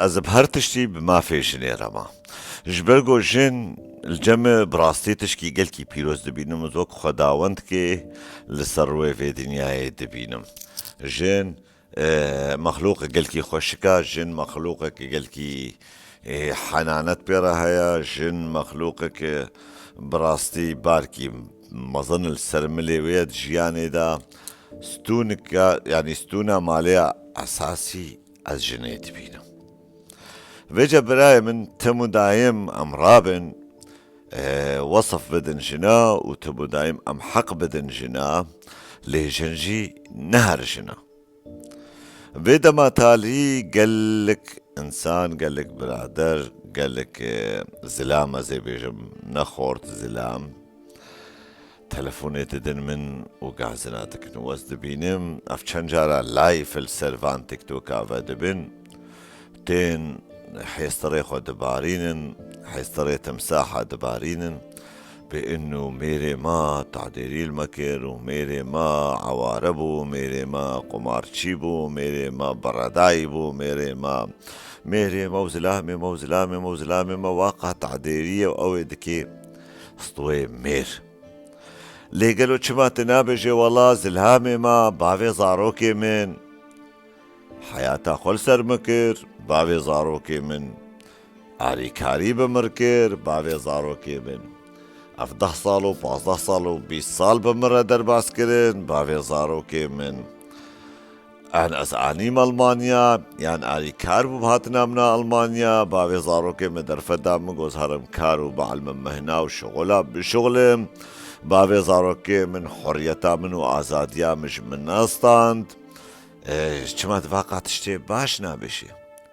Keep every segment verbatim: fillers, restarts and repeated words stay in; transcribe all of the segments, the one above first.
ez bi her tiştî bi mafê jinê re ma. Ji ber ku jin li cem min bi rastî tişkî gelkî pîroz dibînim, ez wek xwedawendkê li ser rûyê vê dinyayê dibînim. Jin, e, mexlûqek gelkî xweşik e, jin mexlûqek gelkî, e, henanet pê re heye, jin mexlûqek bi rastî barkî mezin li ser milê wê ye di jiyanê de. Stûnika, yanî stûna malê ya esasî ez jinê dibînim. Vêce birayê min, tim û dayim em rabin, e, wesif bidin jina û tim û dayim em heq bidin jina, lê jin jî ne her jina. Vê dema talî gelek însan, gelek birader, gelek, e, zilam, ez ê bêjim, ne xort, zilam, telefonê didin min û gazina dikin û ez dibînim, ev çend cara live li ser van TikToka ve dibin, tên hêstirê xwe dibarînin, hêstirê timsaha dibarînin, bê inu mêrê ma tadêrî li me kir û mêrê ma eware bû, mêrê ma qumarçî bû, mêrê ma beredayî bû, mêrê ma, mêrê ma û zilamê ma û zilamê ma û zilamê ma, waqa tadêrî ye û ew ê dikê stûyê mêr. Lê gelo çima tu nabêjê, wela zilamê ma, bavê zarokê min heyata xwe li ser min kir, bavê zarokê min alîkarî bi min kir, bavê zarokê min ev deh sal û pazdeh sal û bîst sal bi min re derbas kirin, bavê zarokê min, an ez anîm Almanya, yan alîkar bûm hatina min a Almanya, bavê zarokê min derfet da min, got herim kar û bielmim mehna û şixula bişixulim, bavê zarokê min huriyeta min û azadiya min ji min nestand. E, çima tu vaqa tiştê baş nabêjî?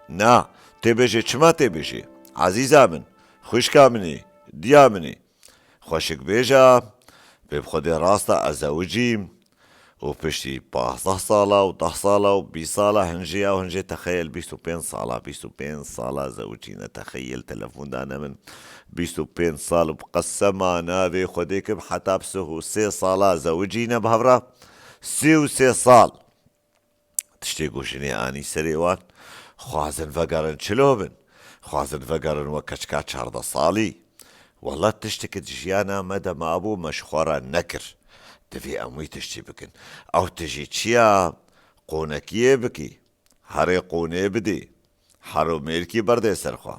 Na, tê bêjê, çima tê bêjê? Ezîza min, xwişka min î, diya min î. Xweşik bêja, pê bi Xwedê rast e, ez zewicîm û piştî pazdeh sala û deh sala û bîst sala, hin jê ya û hin jê texeyel bîst û pênc sala, bîst û pênc sala zewicîne, texeyel telefon dane min, bîst û pênc sal û bi qesema navê Xwedê kim heta bi sih û sê sala zewicîne bi hev re, sî û sê sal. Tiştê ku jinê anî serê wan, xwazin vegerin çilo bin, xwazin vegerin wek keçika çardeh salî. Wela tişteke di jiyana me de mabû, me ji xwe re nekir. Divê em wî tiştî bikin. Ew tijî çi ya? Qûnekiyê bikî. Herê qûnê bidî. Hero mêrkî berdê ser xwe.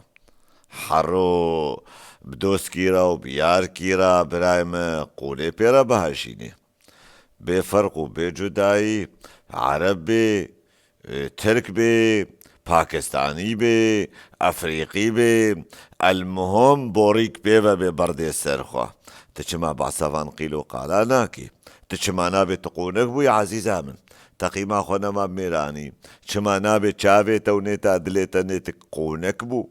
Hero bi doskî re û bi yarkî re, birayê me, qûnê pê re bihejînê. Bê ferq û bê cudayî, Ereb bê, e, Tirk bê, Pakistanî bê, Efrîqî bê, elmuhim borîk pê ve bê berdê ser xwe. Tu çima behsa van qîl û qala nakî? Tu çima nabê tu qûnek bûyî ezîza min? Teqîma xwe nema bi mêranî. Çima nabê çavê te û nêta dilê te nê tu qûnek bû?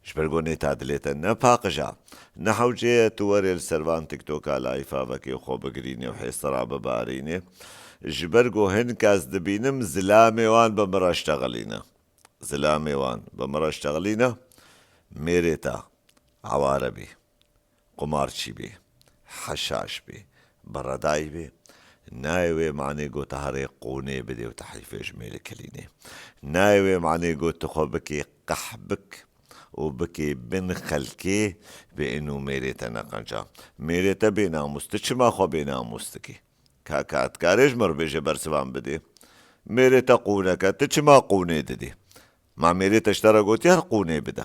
Ji ber ku nêta dilê te ne paqij a, ne hewce ye tu werê li ser van TikToka layfa vekê xwe bigirînê û hêsira bibarînê. Ji ber ku hin kes dibînim zilamê wan bi min re ştexilîne. Zilamê wan bi min re ştexilîne. Mêrê te eware bî, qumarçî bî, heşaş bî, beredayî bî, nayê wê manê ku te herê qûnê bidê û te heyfê ji mêrê kilînê. Nayê wê manê ku tu xwe bikê qehbik û bikê bin xelkê, bê ino mêrê te neqenca. Mêrê te bênamûs, tu çima xwe bênamûs dikî? Ka, ka dikarê ji min re bêje bersivan bidê. Mêrê te qûnek e, tu çima qûnê didî? Ma mêrê te ji te re gotiye her qûnê bide?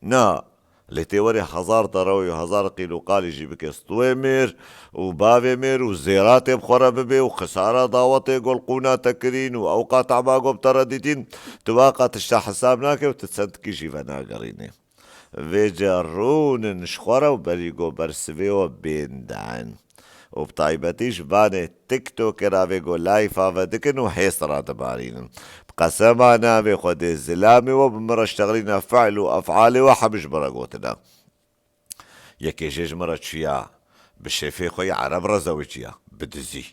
Na, lê tê werê hezar derewê û hezar qîl û qalî jî bike stûyê mêr û bavê mêr û zêra tê bi xwe re bibê û xisara dawetê gol qûna te kirîn û ewqa tama go bi te re dîtîn, tu waqa tişta hesab nake û tu sentikî jî venagerînê. Vêce rûnin ji xwe re û berî go bersivê we bên dan. Û bi taybetî ji vanê TikTokê re vê go layfa ve dikin û hêst radibarînin. Bi qesema navê Xwedê zilamê we bi min re ştexilîne, fiil û efalê we hemî ji min re gotine. Yekê jê ji min re çûya bi şêfê xwe yê Ereb re zewiciya, bi dizî.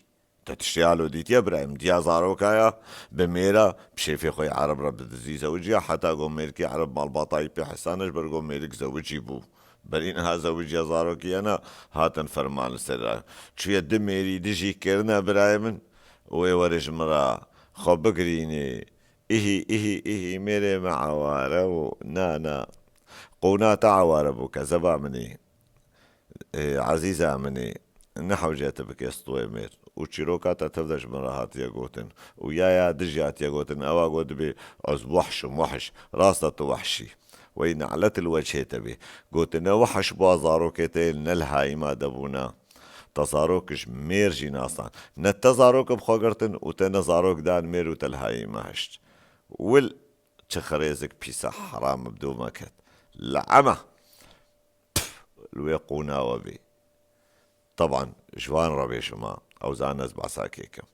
Te tiştê alo dîtiye birayê min? Diya zaroka ya, bi mêra, bi şêfê xwe yê Ereb re bi dizî zewiciya, heta go mêrikê Ereb malbatayî pê hesane, ji ber go mêrik zewicî bû. Berî niha zewiciya zarokî ye ne, hatin ferman li ser re. Çûye du mêrî dijî kirine birayê min, wê were ji min re xwe bigirînê, Îhî, îhî, îhî, mêrê me eware bû. Na, na. Qûna te eware bû, kezeba min î. Ê, ezîza min î. Ne hewce tu bike stûyê mêr. Û çîroka te tev de ji min re hatiye gotin. Û ya, ya dijî hatiye gotin. Ewa got dibê ez wehş im, wehş. Rast e tu wehş î. Wey ne'let li wechê te bê. Gotine wehş bûa zarokê te yên ne li hayîma de bûna. Te zarok ji mêr jî nasan. Ne te zarok bi xwe girtin û te ne zarok dan mêr û te li hayîma hişt. Wil çi xirêzik pîsa heram bi dû me ket. Le'eme. Pf, li wê qûna we bê. Teban ji wan re bêjim ha. Ew zane ez behsa kê kim.